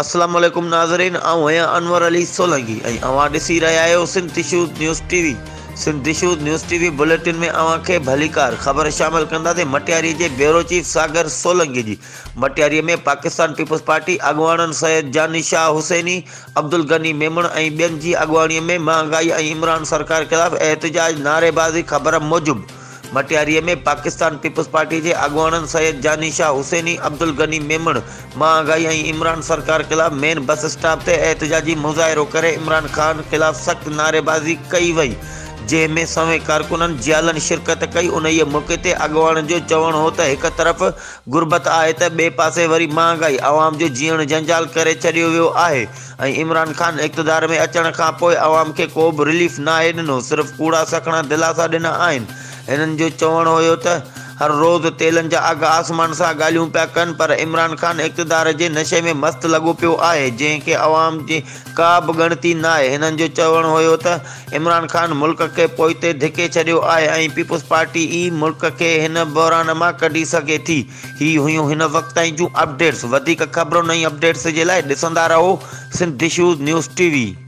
اسلام عليڪم ناظرين آئون آهيان انور علي سولنگي ۽ اوهان ڏسي رهيا آهيو Sindh issues news T V Sindh issues news T V bulletin ۾ اوهان کي ڀليڪار خبر شامل ڪنداسين مٽياري جي بيورو چيف ساگر سولنگي جي مٽياري ۾ پاڪستان پيپلز پارٽي اڳواڻن سيد جاني شاهه حسيني عبدالغني ميمڻ ۽ ٻين جي اڳواڻي ۾ مهانگائي ۽ عمران سرڪار خلاف احتجاج نعريبازي خبر موجب مٽياري ۾ پاڪستان پيپلز پارٽي جي اڳواڻن سيد جاني شاهه حسيني، عبدالغني ميمڻ مهانگائي ۽ عمران سرڪار خلاف مين بس اسٽاپ تي احتجاجي مظاهرو ڪري عمران خان خلاف سخت نعريبازي ڪئي وئي جنهن ۾ سوين ڪارڪنن جيالن شرڪت ڪئي انهيء موقعي تي اڳواڻن جو چوڻ هو ته هڪ طرف غربت آهي ته ٻئي پاسي وري مهانگائي عوام جو جيئڻ جنجال ڪري ڇڏيو ويو آهي ۽ عمران خان اقتدار ۾ اچڻ کان پوء عوام کي ڪو به رليف ناهي ڏنو صرف ڪوڙا سکڻا دلاسا ڏنا آهن هنن جو چوڻ هيو ته هر روز تيلن جا اگهه آسمان سان ڳالهيون پيا ڪن پر عمران خان اقتدار جي نشي ۾ مست لڳو پيو آهي جنهن کي عوام جي ڪا به ڳڻتي ناهي هنن جو چوڻ هيو ته عمران خان ملڪ کي پوئتي ڌڪي ڇڏيو آهي ۽ پيپلز پارٽي ئي ملڪ کي هن بحران مان ڪڍي سگهي ٿي هي هيون هن وقت تائين جون اپڊيٽس وڌيڪ خبرن ۽ اپڊيٽس جي لاء ڏسندا رهو Sindh issues news T V.